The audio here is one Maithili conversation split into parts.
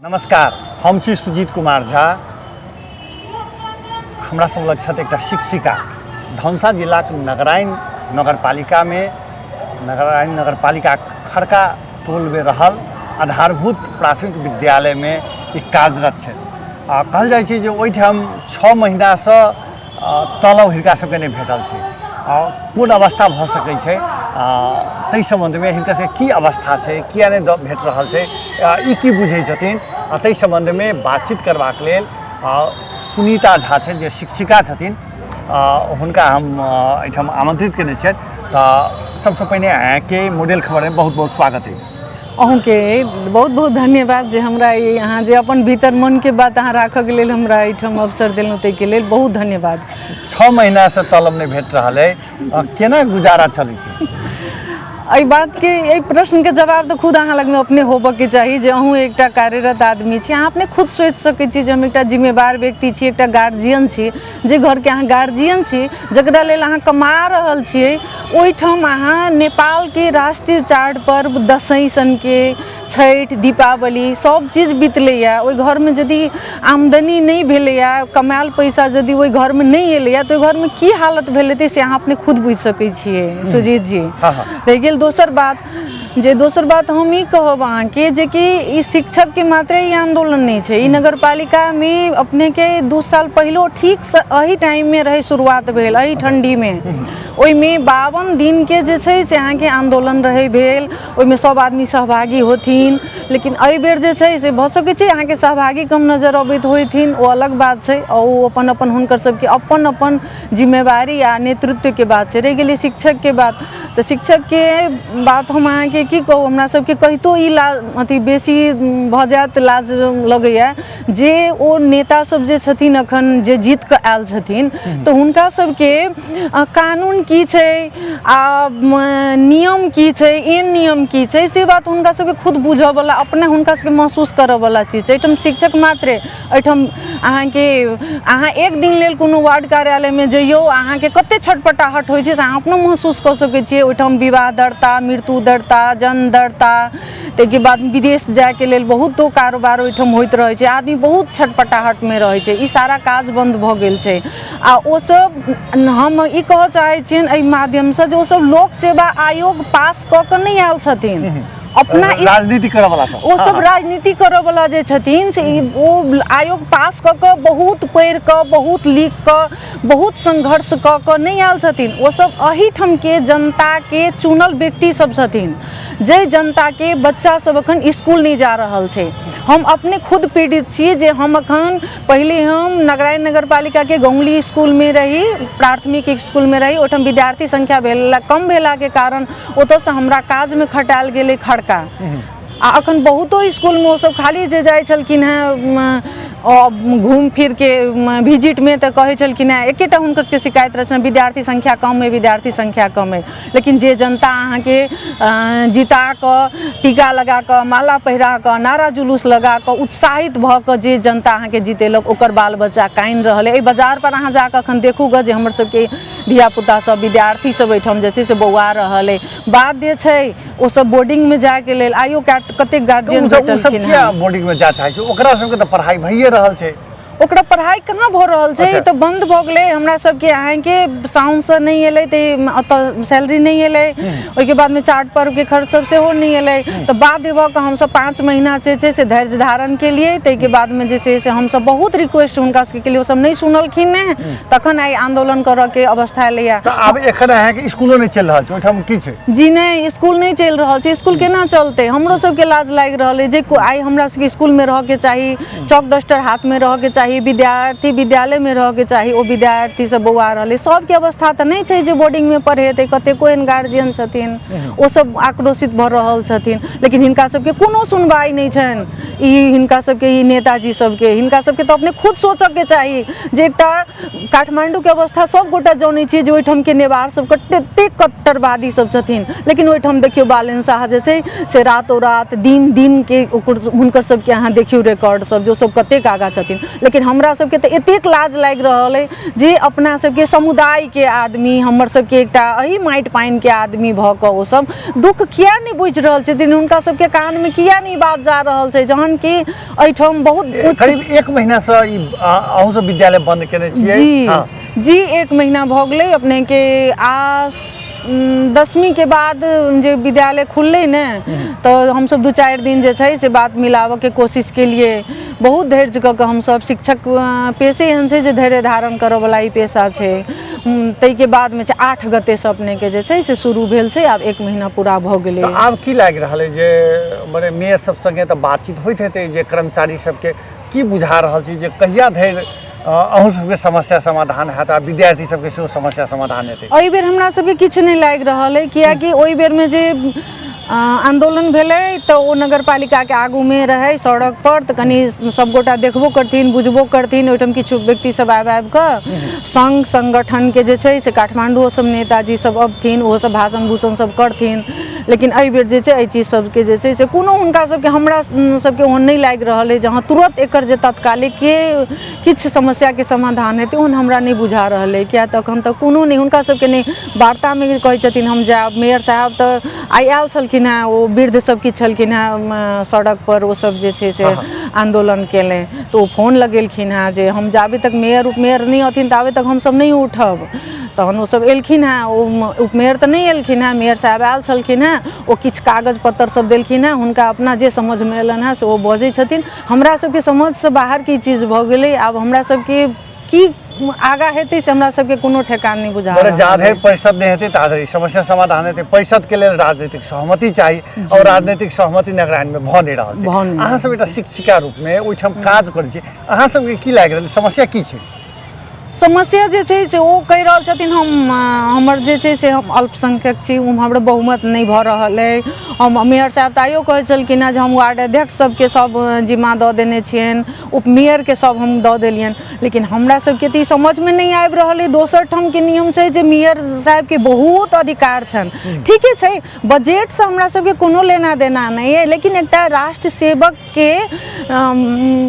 नमस्कार, हम छी सुजीत कुमार झा। हमरा सब लग छथि एकटा शिक्षिका, धनुषा जिलाक नगराइन नगरपालिकामे, नगराइन नगरपालिका खड़का टोलमे रहल आधारभूत प्राथमिक विद्यालयमे ई कार्यरत छथि। आ कहल जाइ छै जे ओहिठाम 6 महीनासँ तलब हिनका सबके नहि भेटल छै। आ कोन अवस्था भऽ सकै छै ताहि सम्बन्धमे, हिनका सबके की अवस्था छै, किया नहि भेट रहल छै, ई की बुझै छथिन, आ ताहि सम्बन्धमे बातचीत करबाक लेल सुनीता झा छथि जे शिक्षिका छथिन, हुनका हम एहिठाम आमन्त्रित कयने छियनि। तऽ सबसँ पहिने अहाँके मॉडल खबरमे बहुत बहुत स्वागत अछि। अहूँके बहुत बहुत धन्यवाद जे हमरा ई अहाँ जे अपन भीतर मनके बात अहाँ राखऽके लेल हमरा एहिठाम अवसर देलहुँ, ताहिके लेल बहुत धन्यवाद। 6 महीनासँ तलब नहि भेट रहल अइ, केना गुजारा चलै छै? एहि बातके, एहि प्रश्नके जवाब तऽ खुद अहाँ लगमे अपने होबऽके चाही जे अहूँ एकटा कार्यरत आदमी छी, अहाँ अपने खुद सोचि सकै छी जे हम एकटा जिम्मेवार व्यक्ति छी, एकटा गार्जियन छी। जे घरके अहाँ गार्जियन छी, जकरा लेल अहाँ कमा रहल छियै, ओहिठाम अहाँ नेपालके राष्ट्रीय चाड पर्व दसैँ सनके, छठि, दीपावली सब चीज बितलैए, ओहि घरमे यदि आमदनी नहि भेलैए, कमायल पैसा यदि ओहि घरमे नहि एलैए, तऽ ओहि घरमे की हालत भेल हेतै से अहाँ अपने खुद बुझि सकै छियै सुजीत जी। रहि गेल दोसर बात, जे दोसर बात हम ई कहब अहाँके जे कि ई शिक्षकके मात्रे ई आन्दोलन नहि छै। ई नगरपालिकामे अपनेके 2 साल पहिलो ठीक एही टाइममे रहै शुरुआत भेल, एही ठण्डीमे, ओहिमे 52 दिनके जे छै से अहाँके आन्दोलन रहै भेल, ओहिमे सब आदमी सहभागी होथिन। लेकिन एहिबेर जे छै से भऽ सकै छै अहाँके सहभागी कम नजर अबैत होथिन, ओ अलग बात छै, आ ओ अपन अपन हुनकर सबके अपन अपन जिम्मेवारी आ नेतृत्वके बात छै। रहि गेलै शिक्षकके बात, तऽ शिक्षकके बात हम अहाँके की कहू, हमरा सबके कहितो ई ला अथी बेसी भऽ जायत, लाज लगैए जे ओ नेता सब जे छथिन अखन जे जीत कऽ आयल छथिन, तऽ हुनका सबके कानून की छै आ नियम की छै, एन नियम की छै, से बात हुनका सबके खुद बुझऽवला, अपने हुनका सबके महसूस करऽवला चीज छै। एहिठाम शिक्षक मात्रे, एहिठाम अहाँके अहाँ एक दिन लेल कोनो वार्ड कार्यालयमे जइयौ, अहाँके कते छटपटाहट होइ छै से अहाँ अपनो महसूस कऽ सकै छियै। ओहिठाम विवाह दर्ता, मृत्यु दर्ता, जन्म दर्ता, ताहिके बाद विदेश जाइके लेल बहुतो कारोबार ओहिठाम होइत रहै छै, आदमी बहुत छटपटाहटमे रहै छै। ई सारा काज बन्द भऽ गेल छै। आ ओसब हम ई कहऽ चाहै छियनि एहि माध्यमसँ जे ओसब लोक सेवा आयोग पास कऽ कऽ नहि आयल छथिन, अपना राजनीति करऽ वाला सब, ओ सब राजनीति करऽ वाला जे छथिन से ओ आयोग पास कऽ कऽ बहुत पढ़ि कऽ, बहुत लिख कऽ, बहुत संघर्ष कऽ कऽ नहि आयल छथिन। ओ सब एहिठामके जनताके चुनल व्यक्ति सब छथिन, जाहि जनताके बच्चा सब अखन इसकुल नहि जा रहल छै। हम अपने खुद पीड़ित छी जे हम अखन पहिले हम नगराइन नगरपालिकाके गौंगली इसकुलमे रही, प्राथमिक इसकुलमे रही, ओहिठाम विद्यार्थी संख्या भेल कम भेलाके कारण ओतऽसँ हमरा काजमे खटायल गेलै खड़का। आ अखन बहुतो इसकुलमे ओसब खाली जे जाइ छलखिन हेँ घूमि फिरके विजिटमे तऽ कहै छलखिन हेँ, एकेटा हुनकर सबके शिकायत रहै छलनि, विद्यार्थी संख्या कम अइ, विद्यार्थी संख्या कम अइ। लेकिन जे जनता अहाँके जिता कऽ, टीका लगा कऽ, माला पहिरा कऽ, नारा जुलूस लगा कऽ, उत्साहित भऽ कऽ जे जनता अहाँके जितेलक, ओकर बाल बच्चा कानि रहल अइ। एहि बाजारपर अहाँ जाकऽ अखन देखू गऽ जे हमर सबके धियापुता सब, विद्यार्थी सब एहिठाम जे छै से बौआ रहल अइ। बाध्य छै ओ सब बोर्डिंगमे जायके लेल। आइयो कतेक गार्जियन भेटलखिन हँ बोर्डिंगमे जा चाहै छै, ओकरा सबके तऽ पढ़ाइ भइए रहल छै। ओकरा पढ़ाइ कहाँ भऽ रहल छै? ई तऽ बन्द भऽ गेलै। हमरा सबके अहाँके साउनसँ नहि एलै तऽ ओतऽ सैलरी नहि एलै, ओहिके बादमे चाट पर्वके खर्च सब सेहो नहि एलै, तऽ बाध्य भऽ कऽ हमसब 5 महीना जे छै से धैर्य धारण केलियै। ताहिके बादमे जे छै से हमसब बहुत रिक्वेस्ट हुनका सबके केलियै, ओसब नहि सुनलखिन ने, तखन आइ आन्दोलन करऽके अवस्था एलैए। तऽ आब एखन अहाँके इसकुलो नहि चलि रहल छै, ओहिठाम की छै? जी नहि, इसकुल नहि चलि रहल छै। इसकुल केना चलतै? हमरो सबके लाज लागि रहल अइ जे आइ हमरा सबके इसकुलमे रहऽके चाही, चौक डस्टर हाथमे रहऽके चाही, विद्यार्थी विद्यालयमे रहऽके चाही, ओ विद्यार्थी सब बौआ रहल अइ। सबके अवस्था तऽ नहि छै जे बोर्डिंगमे पढ़ेतै, कतेको एहन गार्जियन छथिन ओ सब आक्रोशित भऽ रहल छथिन, लेकिन हिनका सबके कोनो सुनवाइ नहि छनि। ई हिनका सबके, ई नेताजी सबके, हिनका सबके तऽ अपने खुद सोचऽके चाही जे एकटा काठमाण्डूके अवस्था सब गोटा जनै छियै जे ओहिठामके नेवार सब कतेक कट्टरवादी सब छथिन, लेकिन ओहिठाम देखियौ बालेन शाह जे छै से रातो रात दिन दिनके ओकर हुनकर सबके अहाँ देखियौ रिकॉर्ड सब जे ओ सब कतेक आगाँ छथिन। लेकिन लेकिन हमरा सबके तऽ एतेक लाज लागि रहल अइ जे अपना सबके समुदायके आदमी, हमर सबके एकटा एहि माटि पानिके आदमी भऽ कऽ ओसब दुःख किया नहि बुझि रहल छथिन, हुनका सबके कानमे किया नहि बात जा रहल छै, जहन कि एहिठाम बहुत करीब 1 महीनासँ ई अहूँ सब विद्यालय बंद केने छियै? जी जी, 1 महीना भऽ गेलै अपनेके। आ 10वींके बाद जे विद्यालय खुललै ने तऽ हमसब 2-4 दिन जे छै से बात मिलाबऽके कोशिश केलियै, बहुत धैर्य कऽ कऽ हमसब, शिक्षक पेशे एहन छै जे धैर्य धारण करऽवला ई पेशा छै। ताहिके बादमे छै 8 गतेसँ अपनेके जे छै से शुरू भेल छै, आब 1 महीना पूरा भऽ गेलै। तऽ आब की लागि रहल अइ जे मने मेयर सब सङ्गे तऽ बातचीत होइत हेतै, जे कर्मचारी सबके की बुझा रहल छी जे कहिया धरि अहूँ सबके समस्या समाधान हैत आ विद्यार्थी सबके सेहो समस्या समाधान हेतै? एहि बेर हमरा सबके किछु नहि लागि रहल अइ, कियाकि ओहि बेरमे जे आन्दोलन भेलै तऽ ओ नगरपालिकाके आगूमे रहै सड़क पर, तऽ कनि सबगोटा देखबो करथिन बुझबो करथिन, ओहिठाम किछु व्यक्ति सब आबि आबि कऽ संघ संगठनके जे छै से काठमाण्डुओ सब नेताजी सब अबथिन, ओहो सब भाषण भूषण सब करथिन। लेकिन एहि बेर जे छै एहि चीज सबके जे छै से कोनो हुनका सबके हमरा सबके ओहन नहि लागि रहल अइ जे हँ तुरन्त एकर जे तात्कालिके किछु समस्याके समाधान हेतै, ओहन हमरा नहि बुझा रहल अइ, किया तऽ एखन तक कोनो नहि हुनका सबके नहि वार्तामे कहै छथिन हम जायब। मेयर साहब तऽ आइ आयल छलखिन हेँ, ओ वृद्ध सब किछु छलखिन हेँ सड़कपर, ओ सब जे छै से आन्दोलन केलनि, तऽ ओ फोन लगेलखिन हेँ जे हम जाबे तक मेयर उपमेयर नहि अथिन ताबे तक हमसब नहि उठब। तहन ओसब एलखिन हेँ, ओ उपमेयर तऽ नहि एलखिन हेँ, मेयर साहब आयल छलखिन हेँ, ओ किछु कागज पत्तर सब देलखिन हेँ, हुनका अपना जे समझमे अयलनि हेँ से ओ बजै छथिन। हमरा सबके समझसँ बाहरके ई चीज भऽ गेलै, आब हमरा सबके की आगाँ हेतै से हमरा सबके कोनो ठेकान नहि बुझा रहल जा धरि परिषद नहि हेतै ता धरि समस्या समाधान हेतै। परिषद के लेल राजनीतिक सहमति चाही और राजनीतिक सहमति नगरायणमे भऽ नहि रहल छै। अहाँ सब एकटा शिक्षिका रूपमे ओहिठाम काज करै छी, अहाँ सबके की लागि रहल समस्या की छै? समस्या जे छै से ओ कहि रहल छथिन हम हमर जे छै से हम अल्पसंख्यक छी, हमरा बहुमत नहि भऽ रहल अइ। हम मेयर साहब तऽ आइयो कहै छलखिन हेँ जे हम वार्ड अध्यक्ष सबके सब जिम्मा दऽ देने छियनि, उपमेयरके सब हम दऽ देलियनि, लेकिन हमरा सबके तऽ ई समझमे नहि आबि रहल अइ। दोसर ठामके नियम छै जे मेयर साहेबके बहुत अधिकार छनि, ठीके छै बजटसँ हमरा सबके कोनो लेना देना नहि अइ, लेकिन एकटा राष्ट्र सेवकके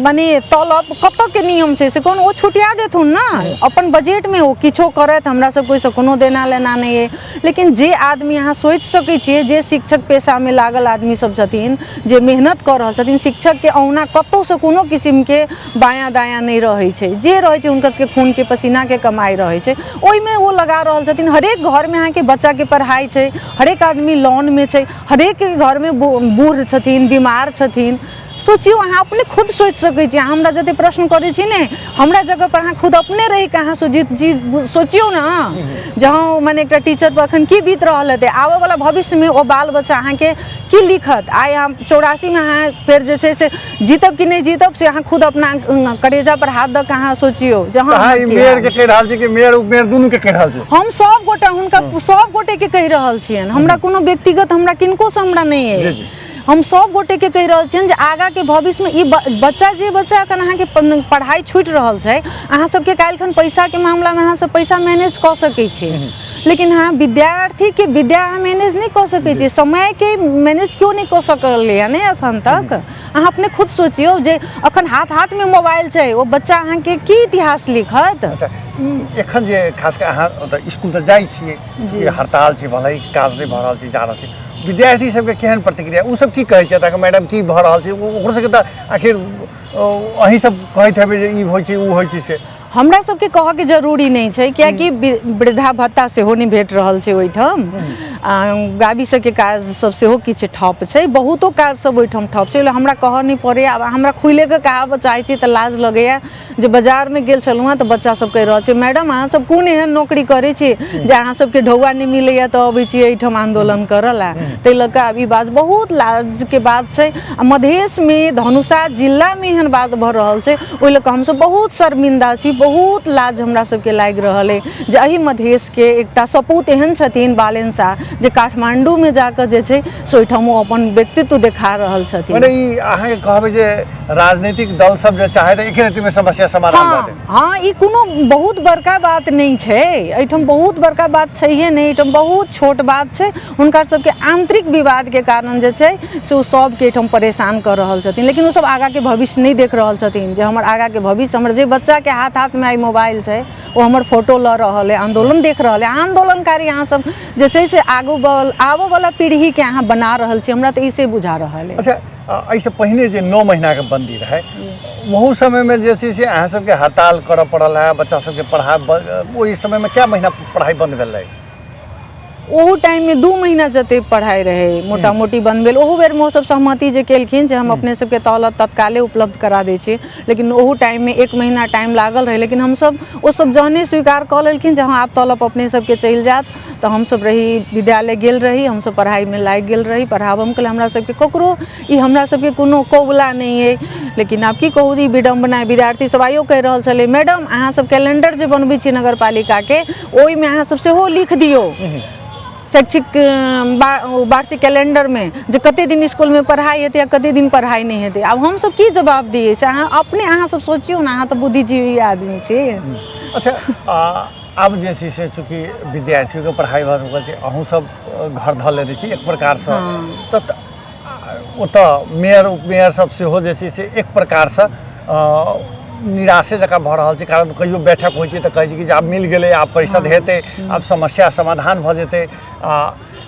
मने तलब कतऽके नियम छै से कोन ओ छुटिया देथुन ने अपन बजटमे, ओ किछो करथि, हमरा सबके ओहिसँ कोनो देना लेना नहि अइ। लेकिन जे आदमी अहाँ सोचि सकै छियै जे शिक्षक पेशामे लागल आदमी सब छथिन, जे मेहनत कऽ रहल छथिन, शिक्षकके अहुना कतहुसँ कोनो किसिमके बायाँ दायाँ नहि रहै छै, जे रहै छै हुनकर सबके खूनके पसीनाके कमाइ रहै छै, ओहिमे ओ लगा रहल छथिन। हरेक घरमे अहाँके बच्चाके पढ़ाइ छै, हरेक आदमी लोनमे छै, हरेक घरमे बूढ़ छथिन, बीमार छथिन। सोचियौ अहाँ अपने खुद सोचि सकै छी, अहाँ हमरा जते प्रश्न करै छी ने हमरा जगह पर अहाँ खुद अपने रहि कऽ अहाँ जी सोचियौ ने जे हँ मने एकटा टीचर पर अखन की बीत रहल हेतै, आबऽवला भविष्यमे ओ बाल बच्चा अहाँके की लिखत। आइ अहाँ 84मे अहाँ फेर जे छै से जीतब कि नहि जीतब से अहाँ खुद अपना करेजा पर हाथ दऽ कऽ अहाँ सोचियौ जे हँ अहाँ ई मेयर के कहि रहल छी कि मेयर उपमेयर दुनू के कहि रहल छी? हम सब गोटा हुनका सब गोटे के कहि रहल छियनि, हमरा कोनो व्यक्तिगत हमरा किनको से हमरा नहि अइ, हम सब गोटे के कहि रहल छियनि जे आगाँ के भविष्यमे ई बच्चा जे बच्चा एखन अहाँके पढ़ाइ छूटि रहल छै, अहाँ सबके काल्हिखन पैसाके मामलामे अहाँ सब पैसा मैनेज कऽ सकै छी, लेकिन अहाँ विद्यार्थीके विद्या अहाँ मैनेज नहि कऽ सकै छी, समयके मैनेज केओ नहि कऽ सकलैए ने एखन तक। अहाँ अपने खुद सोचियौ जे अखन हाथ हाथमे मोबाइल छै, ओ बच्चा अहाँके की इतिहास लिखत? अच्छा, ई एखन जे खास कऽ अहाँ ओतऽ स्कूल तऽ जाइ छियै, हड़ताल छै, भले ही काज नहि भऽ रहल छै, जा रहल छै, विद्यार्थी सबके केहन प्रतिक्रिया, ओ सब की कहै छै अहाँके मैडम की भऽ रहल छै? ओकरो सबके तऽ आखिर अहीं सब कहैत हेबै जे ई होइ छै ओ होइ छै से। हमरा सबके कहऽके जरूरी नहि छै, कियाकि वृद्धा भत्ता सेहो नहि भेट रहल छै ओहिठाम, गाबी सबके काज सब सेहो किछु ठप छै, बहुतो काज सब ओहिठाम ठप छै, ओहि हमरा कहऽ नहि पड़ैए। आब हमरा खुलिके कहाबऽ चाहै छी तऽ लाज लगैए जे बाजारमे गेल छलहुँ हँ तऽ बच्चा सब कहि रहल छै मैडम अहाँ सब कोन एहन नौकरी करै छी जे अहाँ सबके ढौआ नहि मिलैए तऽ अबै छी एहिठाम आन्दोलन करऽ लए। ताहि लऽ कऽ आब ई बात बहुत लाजके बात छै आ मधेशमे धनुषा जिलामे एहन बात भऽ रहल छै, ओहि लऽ कऽ हमसब बहुत शर्मिंदा छी, बहुत लाज हमरा सबके लागि रहल अइ जे एहि मधेशके एकटा सपूत एहन छथिन बालेन शाह जे काठमाण्डूमे जाकऽ जे छै से ओहिठाम ओ अपन व्यक्तित्व देखा रहल छथिन। मने ई अहाँके कहबै जे राजनीतिक दल सब जे चाहे तऽ एके रत्ती में समस्या समाधान भऽ हाँ जेतै। हाँ, ई कोनो बहुत बड़का बात नहि छै। एहिठाम बहुत बड़का बात छैहे नहि, एहिठाम बहुत छोट बात छै। हुनका सबके आंतरिक विवादके कारण जे छै से ओ सबके एहिठाम परेशान कऽ रहल छथिन, लेकिन ओ सब आगाँके भविष्य नहि देख रहल छथिन जे हमर आगाँके भविष्य, हमर जे बच्चाके हाथ हाथमे आइ मोबाइल छै ओ हमर फोटो लऽ रहल अइ, आन्दोलन देख रहल अइ। आन्दोलनकारी अहाँ सब जे छै से आगू आबऽवला पीढ़ीके अहाँ बना रहल छी, हमरा तऽ ई से बुझा रहल अइ। अच्छा, एहिसँ पहिने जे 9 महीनाके बन्दी रहै ओहू समयमे जे छै से अहाँ सबके हड़ताल करऽ पड़ल है, बच्चा सबके पढ़ा, ओहि समयमे कए महीना पढ़ाइ बन्द भेल रहै? ओहू टाइममे 2 महीना जते पढ़ाइ रहै मोटा मोटी बन्द भेल। ओहू बेरमे ओसब सहमति जे केलखिन जे हम अपने सबके तौलत तत्काले उपलब्ध करा दै छी, लेकिन ओहू टाइममे 1 महीना टाइम लागल रहै। लेकिन हमसब ओसब जहने स्वीकार कऽ लेलखिन जे हँ आब तलब अपने सबके चलि जायत, तऽ हमसब रही विद्यालय गेल रही, हमसब पढ़ाइमे लागि गेल रही पढ़ाबऽमे। कहलियै हमरा सबके ककरो ई हमरा सबके कोनो कबुला नहि अइ। लेकिन आब की कहू, ई विडम्बना। विद्यार्थी सब आइयो कहि रहल छलै मैडम अहाँ सब कैलेंडर जे बनबै छियै नगरपालिकाके ओहिमे अहाँ सब सेहो लिख दियौ शैक्षिक वार्षिक कैलेंडरमे जे कते दिन इसकुलमे पढ़ाइ हेतै आ कते दिन पढ़ाइ नहि हेतै। आब हमसब की जवाब दियै से अहाँ अपने अहाँ सब सोचियौ ने, अहाँ तऽ बुद्धिजीवी आदमी छी। अच्छा, आब जे छै से चूँकि विद्यार्थीके पढ़ाइ भऽ चुकल छै, अहूँ सब घर धऽ लेने छी एक प्रकारसँ, तऽ ओतऽ मेयर उपमेयर सब सेहो जे छै से एक प्रकारसँ निराशे जकाँ भऽ रहल छै, कारण कहियो बैठक होइ छै तऽ कहै छै कि जे आब मिल गेलै, आब परिषद हेतै, आब समस्या समाधान भऽ जेतै।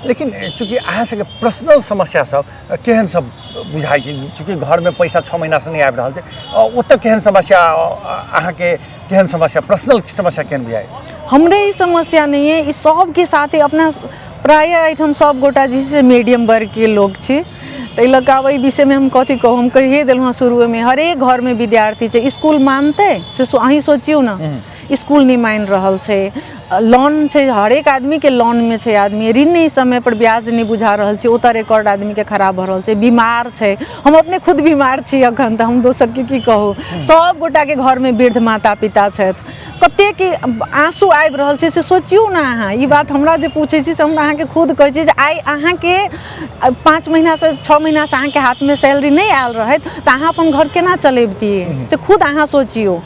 लेकिन चूँकि अहाँ सबके पर्सनल समस्या सब केहन सब बुझाइ छै, चूँकि घरमे पैसा 6 महीनासँ नहि आबि रहल छै, ओतऽ केहन समस्या अहाँके, केहन समस्या पर्सनल समस्या केहन बुझाइ? हमरे ई समस्या नहि अइ, ई सबके साथे अपना प्रायः एहिठाम सब गोटा जे छै से मीडियम वर्गके लोक छी, ताहि लऽ कऽ आब एहि विषयमे हम कथी कहू। हम कहिए देलहुँ हँ शुरुएमे, हरेक घरमे विद्यार्थी छै। इसकुल मानतै से अहीँ सोचियौ ने, इसकुल नहि मानि रहल छै। लोन छै, हरेक आदमीके लोनमे छै आदमी, ऋण नहि समयपर ब्याज नहि बुझा रहल छै, ओतऽ रिकॉर्ड आदमीके खराब भऽ रहल छै, बीमार छै। हम अपने खुद बीमार छी अखन, तऽ हम दोसरके की कहू। सब गोटाके घरमे वृद्ध माता पिता छथि, कतेक आँसू आबि रहल छै से सोचियौ ने अहाँ। ई बात हमरा जे पूछै छी से हम अहाँके खुद कहै छी जे आइ अहाँके 5 महीनासँ 6 महीनासँ अहाँके हाथमे सैलरी नहि आयल रहैत तऽ अहाँ अपन घर केना चलैबतियै से खुद अहाँ सोचियौ।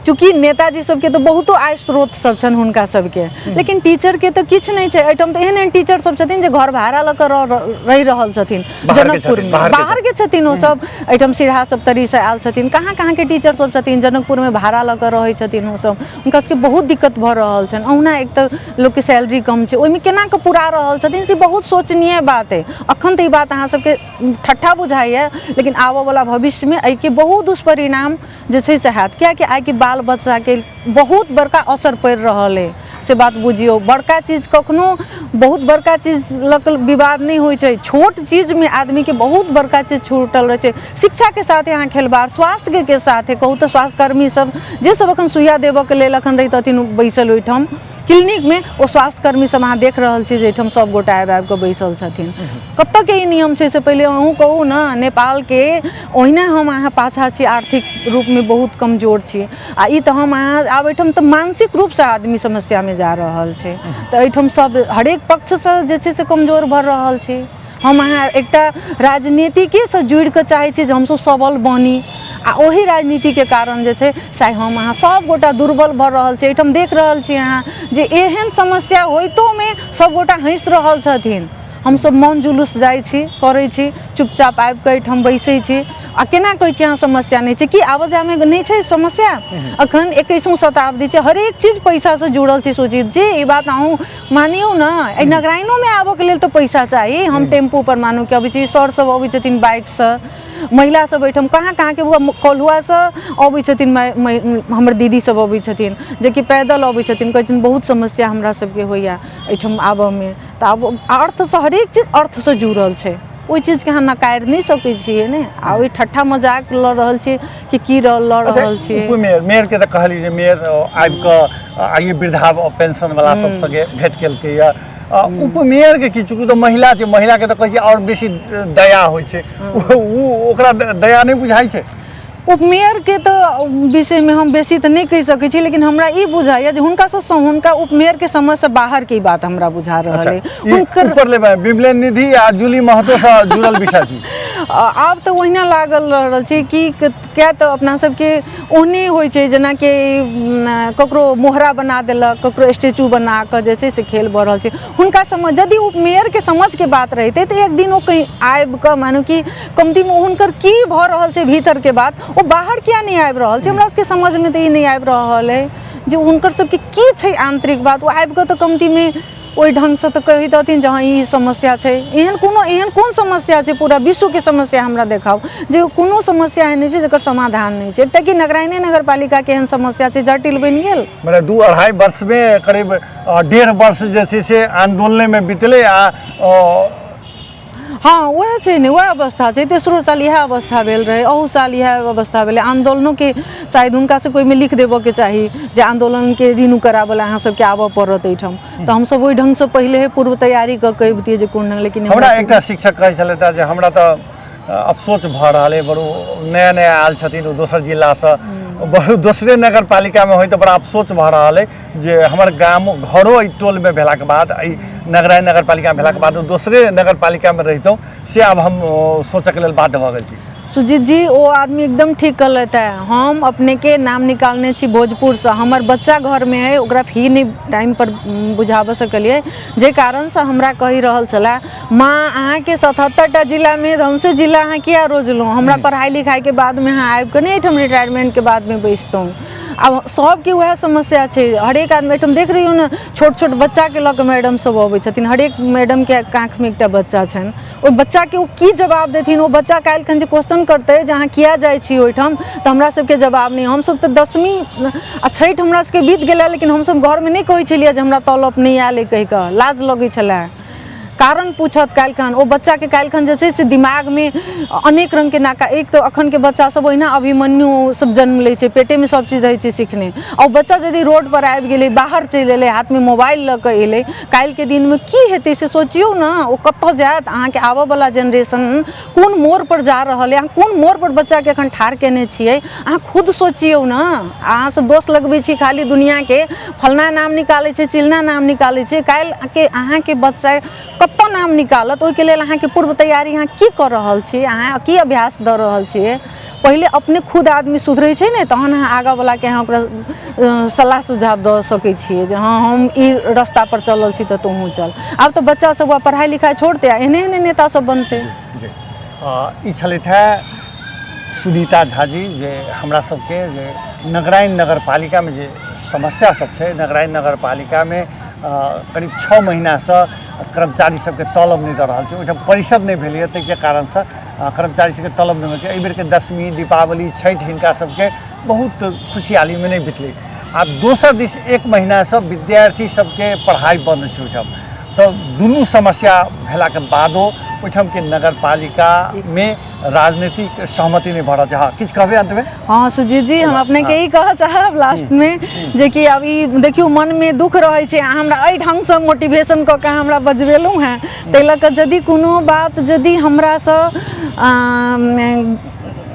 चूँकि नेताजी सबके तऽ बहुतो आय स्रोत सब छनि हुनका सबके, लेकिन टीचरके तऽ किछु नहि छै। एहिठाम तऽ एहन एहन टीचर सब छथिन जे घर भाड़ा लऽ कऽ रहि रहल छथिन जनकपुरमे, बाहरके छथिन ओ सब, एहिठाम सिरहा सप्तरीसँ आयल छथिन, कहाँ कहाँके टीचर सब छथिन जनकपुरमे भाड़ा लऽ कऽ रहै छथिन ओ सब। हुनका सबके बहुत दिक्कत भऽ रहल छनि। ओहुना एक तऽ लोकके सैलरी कम छै, ओहिमे केना कऽ पुरा रहल छथिन से बहुत शोचनीय बात अइ। अखन तऽ ई बात अहाँ सबके ठट्ठा बुझाइए, लेकिन आबऽवला भविष्यमे एहिके बहुत दुष्परिणाम जे छै से हैत, किएकि आइके बाल बच्चाके बहुत बड़का असर पड़ि रहल अइ से बात बुझियौ। बड़का चीज कखनो बहुत बड़का चीज लऽ कऽ विवाद नहि होइ छै, छोट चीजमे आदमीके बहुत बड़का चीज छूटल रहै छै। शिक्षाके साथे अहाँ खेलबाड़, स्वास्थ्यके साथे कहू तऽ स्वास्थ्यकर्मी सब जे सब अखन सुइया देबऽके लेल अखन रहितथिन बैसल ओहिठाम क्लिनिकमे, ओ स्वास्थ्यकर्मी सब अहाँ देख रहल छी जे एहिठाम सब गोटा आबि आबि कऽ बैसल छथिन। कतऽके ई नियम छै से पहिले अहूँ कहू ने। नेपालके ओहिना हम अहाँ पाछाँ छी, आर्थिक रूपमे बहुत कमजोर छी, आ ई तऽ हम अहाँ आब एहिठाम तऽ मानसिक रूपसँ आदमी समस्यामे जा रहल छै, तऽ एहिठाम सब हरेक पक्षसँ जे छै से कमजोर भऽ रहल छी। हम अहाँ एकटा राजनीतिकेसँ जुड़ि कऽ चाहै छी जे हमसब सबल बनी, आ ओही राजनीतिके कारण जे छै से आइ हम अहाँ सबगोटा दुर्बल भऽ रहल छी। एहिठाम देख रहल छी अहाँ जे एहन समस्या होइतोमे सबगोटा हँसि रहल छथिन। हमसब मौन जुलूस जाइ छी, करै छी, चुपचाप आबिकऽ एहिठाम बैसै छी। आ केना कहै छी अहाँ समस्या नहि छै? की आबऽ जायमे नहि छै समस्या? अखन 21वीं शताब्दी छै, हरेक चीज पैसासँ जुड़ल छै। सुजीत जी, ई बात अहूँ मानियौ ने, एहि नगराइनोमे आबऽके लेल तऽ पैसा चाही। हम टेम्पू पर मानू कि अबै छी, सर सब अबै छथिन बाइकसँ, महिला सब एहिठाम कहाँ कहाँके कल्हुआसँ अबै छथिन, हमर दीदी सब अबै छथिन जेकि पैदल अबै छथिन, कहै छथिन बहुत समस्या हमरा सबके होइए एहिठाम आबऽमे। तऽ आब अर्थसँ हरेक चीज अर्थसँ जुड़ल छै, ओहि चीजके अहाँ नकारि नहि सकै छियै ने। आ ओहि ठट्ठा मजाक लऽ रहल छियै कि की लऽ रहल छियै। मेयर मेयरके तऽ कहलियै जे मेयर आबि कऽ आइए वृद्धा पेंशन वाला सब सङ्गे भेंट केलकै यऽ। उप मेयरके की, चूँकि तऽ महिला छै, महिलाके तऽ कहै छै आओर बेसी दया होइ छै, ओ ओकरा दया नहि बुझाइ छै? उपमेयरके तऽ विषयमे हम बेसी तऽ नहि कहि सकै छी, लेकिन हमरा ई बुझाइए जे हुनकासँ हुनका उपमेयरके समझसँ बाहरके ई बात हमरा बुझा रहल अइ। हुनकर ऊपर लेबै विमलेन निधि आ जूली महतोसँ जुड़ल विषय छी। आब तऽ ओहिना लागल रहल छै कि किया तऽ अपना सबके ओहने होइ छै जेनाकि ककरो मोहरा बना देलक, ककरो स्टेचू बना कऽ जे छै से खेल भऽ रहल छै। हुनका समझ यदि ओ मेयरके समझके बात रहितै तऽ एक दिन ओ कहीं आबि कऽ मानू कि कमतीमे हुनकर की भऽ रहल छै भीतरके बात ओ बाहर किया नहि आबि रहल छै। हमरा सबके समझमे तऽ ई नहि आबि रहल अइ जे हुनकर सबके की छै आन्तरिक बात। ओ आबि कऽ तऽ कमतीमे ओहि ढङ्गसँ तऽ कहितथिन जे हँ ई समस्या छै। एहन कोनो एहन कोन समस्या छै? पूरा विश्वके समस्या हमरा देखाउ जे कोनो समस्या एहन नहि छै जकर समाधान नहि छै। एकटा कि नगरायने नगरपालिकाके एहन समस्या छै जटिल बनि गेल। मतलब 2-2.5 वर्षमे करीब 1.5 वर्ष जे छै से आन्दोलनेमे बितलै आ हँ वएह छै ने, वएह अवस्था छै। तेसरो साल इएह अवस्था भेल रहै, अहू साल इएह अवस्था भेलै। आन्दोलनोके शायद हुनका सबके ओहिमे लिख देबऽके चाही जे आन्दोलनके रिन्यू कराबऽ लए अहाँ सबके आबऽ पड़त एहिठाम, तऽ हमसब ओहि ढङ्गसँ पहिले पूर्व तैयारी कऽ के अबितियै जे कोन ढङ्ग। लेकिन हमरा एकटा शिक्षक कहै छलथि जे हमरा तऽ अफसोच भऽ रहल अइ, बड़ो नया नया आयल छथिन ओ दोसर जिलासँ, बड़ो दोसरे नगरपालिकामे होइ तऽ बड़ा अफसोच भऽ रहल अइ जे हमर गाम घरो एहि टोलमे भेलाके बाद, एहि नगराय नगरपालिकामे भेलाके बाद दोसरे नगरपालिकामे रहितहुँ, से आब हम सोचऽके लेल बाध्य भऽ गेल छी। सुजीत जी ओ आदमी एकदम ठीक कहलथि है। हम अपनेके नाम निकालने छी भोजपुरसँ, हमर बच्चा घरमे है, ओकरा फी नहि टाइमपर बुझाबऽ सकलियै, जाहि कारणसँ हमरा कहि रहल छलै माँ अहाँके 77टा जिलामे धनसे जिला अहाँ किया रोजलहुँ, हमरा पढ़ाइ लिखाइके बादमे अहाँ आबिकऽ नहि एहिठाम रिटायरमेन्टके बादमे बैसतहुँ। आब सबके वएह समस्या छै, हरेक आदमी एहिठाम देख रही ने छोट छोट बच्चाके लऽ कऽ मैडम सब अबै छथिन, हरेक मैडमके काँखमे एकटा बच्चा छनि, ओहि बच्चाके ओ की जवाब देथिन? ओ बच्चा काल्हिखन जे क्वेश्चन करतै जे अहाँ किया जाइ छी ओहिठाम, तऽ हमरा सबके जवाब नहि। हमसब तऽ 10वीं आ छठि हमरा सबके बीत गेलै, लेकिन हमसब घरमे नहि कहै छलियै जे हमरा तलब नहि आयल अइ कहि कऽ, लाज लगै छलै। कारण पूछत काल्हिखन ओ बच्चाके, काल्हिखन जे छै से दिमागमे अनेक रङ्गके नाका। एक तऽ अखनके बच्चा सब ओहिना अभिमन्यु सब जन्म लै छै, पेटेमे सब चीज रहै छै सिखने, आ ओ बच्चा यदि रोडपर आबि गेलै, बाहर चलि एलै, हाथमे मोबाइल लऽ कऽ एलै, काल्हिके दिनमे की हेतै से सोचियौ ने। ओ कतऽ जायत? अहाँके आबऽवला जेनरेशन कोन मोड़पर जा रहल अइ, अहाँ कोन मोड़पर बच्चाके एखन ठाढ़ केने छियै, अहाँ खुद सोचियौ ने। अहाँ सब दोष लगबै छी खाली दुनिआँके, फलना नाम निकालै छै, चिलना नाम निकालै छै, काल्हिके अहाँके बच्चा कतऽ नाम निकालत? ओहिके लेल अहाँके पूर्व तैयारी अहाँ की कऽ रहल छी, अहाँ की अभ्यास दऽ रहल छियै? पहिले अपने खुद आदमी सुधरै छै ने, तहन अहाँ आगाँवलाके अहाँ ओकरा सलाह सुझाव दऽ सकै छियै जे हँ हम ई रस्तापर चलल छी तऽ तोहूँ चल। आब तऽ बच्चा सब पढ़ाइ लिखाइ छोड़तै आ एहने एहने नेता सब बनतै। जी ई छलथि हे सुनीता झाजी जे हमरा सबके जे नगराइन नगरपालिकामे जे समस्या सब छै, नगराइन नगरपालिकामे करीब 6 महीनासँ कर्मचारी सबके तलब नहि दऽ रहल छै, ओहिठाम परिषद नहि भेलैए, ताहिके कारणसँ कर्मचारी सबके तलब नहि होइ छै। एहि बेरके 10वीं, दीपावली, छठि हिनका सबके बहुत खुशहालीमे नहि बितलै। आ दोसर दिस 1 महीनासँ विद्यार्थी सबके पढ़ाइ बन्द छै ओहिठाम, तऽ दुनू समस्या भेलाके बादो ओहिठामके नगरपालिकामे राजनीतिक सहमति नहि भऽ रहल छै। हँ, किछु कहबै अन्तमे? हँ सुजीत जी, हम अपनेके ई कहऽ चाहब लास्टमे जे कि अब ई देखियौ मनमे दुःख रहै छै, अहाँ हमरा एहि ढङ्गसँ मोटिवेशन कऽ कऽ हमरा बजबेलहुँ हेँ, ताहि लऽ कऽ यदि कोनो बात यदि हमरासँ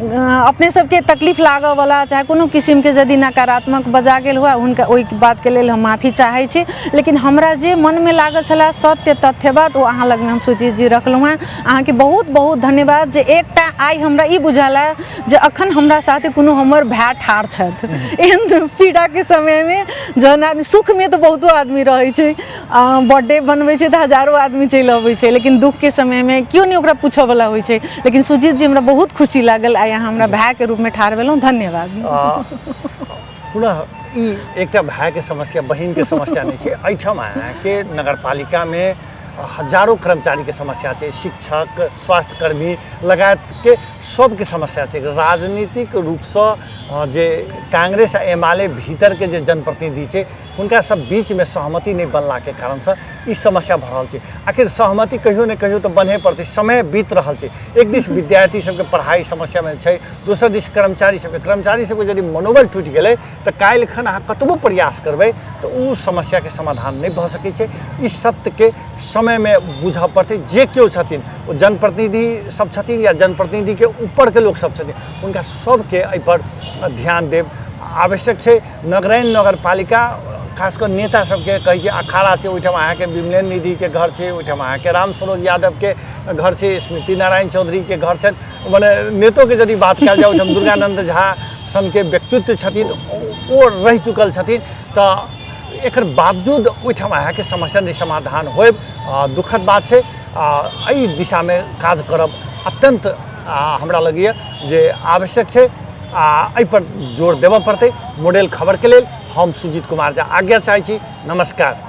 अपने सबके तकलीफ लागऽवला चाहे कोनो किसिमके यदि नकारात्मक बजा गेल हुए, हुनका ओहि बातके लेल हम माफी चाहै छी। लेकिन हमरा जे मनमे लागल छलै सत्य तथ्य बात, ओ अहाँ लगमे हम सुजीत जी रखलहुँ हेँ। अहाँके बहुत बहुत धन्यवाद जे एकटा आइ हमरा ई बुझायल जे अखन हमरा साथे कोनो हमर भाय ठाढ़ छथि। एहन पीड़ाके समयमे जहन आदमी सुखमे तऽ बहुतो आदमी रहै छै, बर्थडे बनबै छै तऽ हजारो आदमी चलि अबै छै, लेकिन दुःखके समयमे केओ नहि ओकरा पूछऽवला होइ छै। लेकिन सुजीत जी हमरा बहुत खुशी लागल आइ अहाँ हमरा भायके रूपमे ठाढ़ भेलहुँ, धन्यवाद। पुनः ई एकटा भायके समस्या बहिनके समस्या नहि छै, एहिठाम अहाँके नगरपालिकामे हजारो कर्मचारीके समस्या छै, शिक्षक, स्वास्थ्यकर्मी लगायतके सबके समस्या छै। राजनीतिक रूपसँ जे कांग्रेस आ एमाले भीतरके जे जनप्रतिनिधि छै हुनका सब बीचमे सहमति नहि बनलाके कारणसँ ई समस्या भऽ रहल छै। आखिर सहमति कहियो ने कहियो तऽ बनहे पड़तै, समय बीत रहल छै। एक दिस विद्यार्थी सबके पढ़ाइ समस्यामे छै, दोसर दिस कर्मचारी सबके यदि मनोबल टूटि गेलै तऽ काल्हि खन अहाँ कतबो प्रयास करबै तऽ ओ समस्याके समाधान नहि भऽ सकै छै। ई सत्यके समयमे बुझऽ पड़तै। जे केओ छथिन, ओ जनप्रतिनिधि सब छथिन या जनप्रतिनिधिके ऊपरके लोक सब छथिन, हुनका सबके एहिपर ध्यान देब आवश्यक छै। नगराइन नगरपालिका खास कऽ नेता सबके कहै छै अखाड़ा छै, ओहिठाम अहाँके विमलेन्द्र निधिके घर छै, ओहिठाम अहाँके राम सरोज यादवके घर छै, स्मृति नारायण चौधरीके घर छनि। मने नेतोके यदि बात कयल जाय, ओहिठाम दुर्गानन्द झा सनके व्यक्तित्व छथिन, ओ रहि चुकल छथिन। तऽ एकर बावजूद ओहिठाम अहाँके समस्या नहि समाधान होयब दुखद बात छै। एहि दिशामे काज करब अत्यन्त हमरा लगैए जे आवश्यक छै आ एहिपर जोर देबऽ पड़तै। मॉडल खबरके लेल हम सुजीत कुमार झा आज्ञा चाहै छी। नमस्कार।